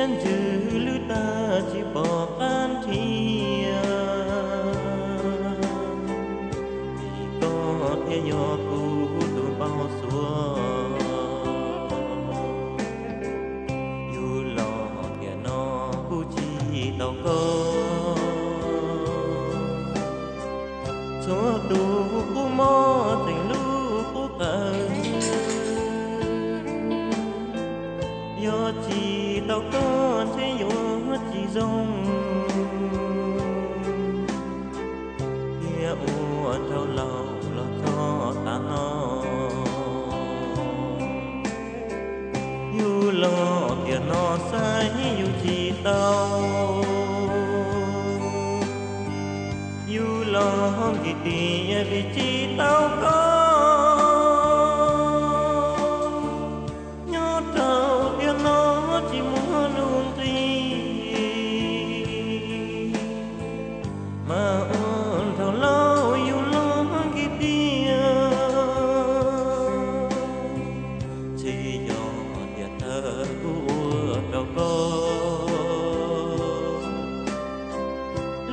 Siab ntsws lwj tag tsis pom qab nrhiav, vim koj thiaj yog kuv tus npau suav. Yug los tiam no kuv tsis tau koj, txhua tus qub mob tseem lub qub qawv. Yog tsis tau koj ntshe yuav tsis zoo, thiaj ua nraug laus los txog tav no. Yug los tiam no xaiv yug tsis tau, yug los nkim tiam vim tsis tau koj. Nyob rau tiam no tsis muaj nuj nqis, mas ua nraug laus yug los nkim tiam. Ntshe yog tiam tag kuv ua rau koj,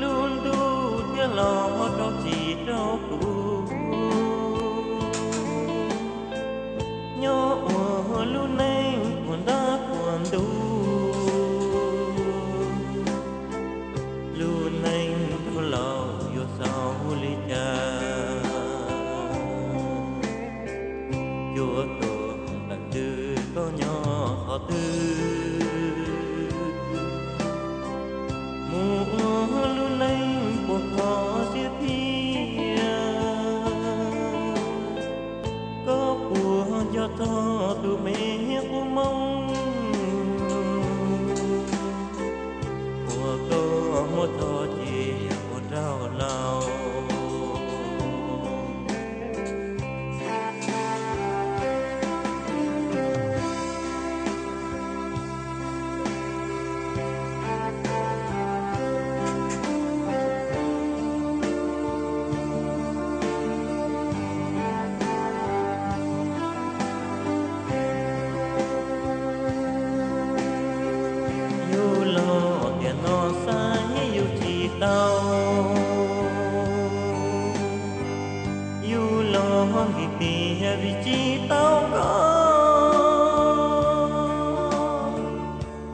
lub ntuj thiaj los rau tsis rau kuv. Nyob ua lub neej puas ntab puas ntuv, lub neej nraug laus yuav xaus li cas? Cuaj tuam dawm ntws koj nyob qhov twg? Mus ua lub neej puas kho siab thiab? Koj puas nco txog tus me qub mob? Uas koj muab txog ces ua nraug laus. Yug los tiam no xaiv yug tsis tau, yug los nkim tiam vim tsis tau koj.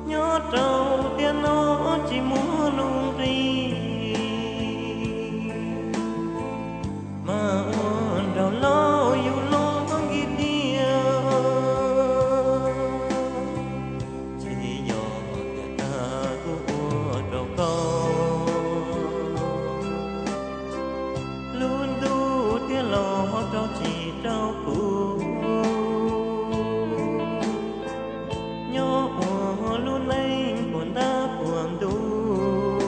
Nyob rau tiam no tsis muaj nuj nqis, mas ua nraug laus yug los nkim tiam. Ntshe yog tiam tag kuv ua rau koj, lub ntuj thiaj los rau tsis rau kuv. Nyob ua lub neej puas ntab puas ntuv,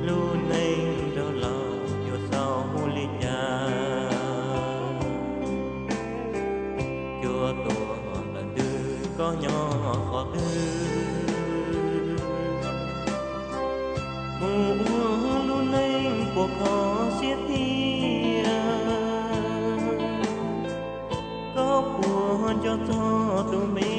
lub neej nraug laus yuav xaus li cas? Cuaj tuam dawm ntws koj nyob qhov twg? Mus ua lub neej puas kho siab thiab? Koj puas nco txog tus me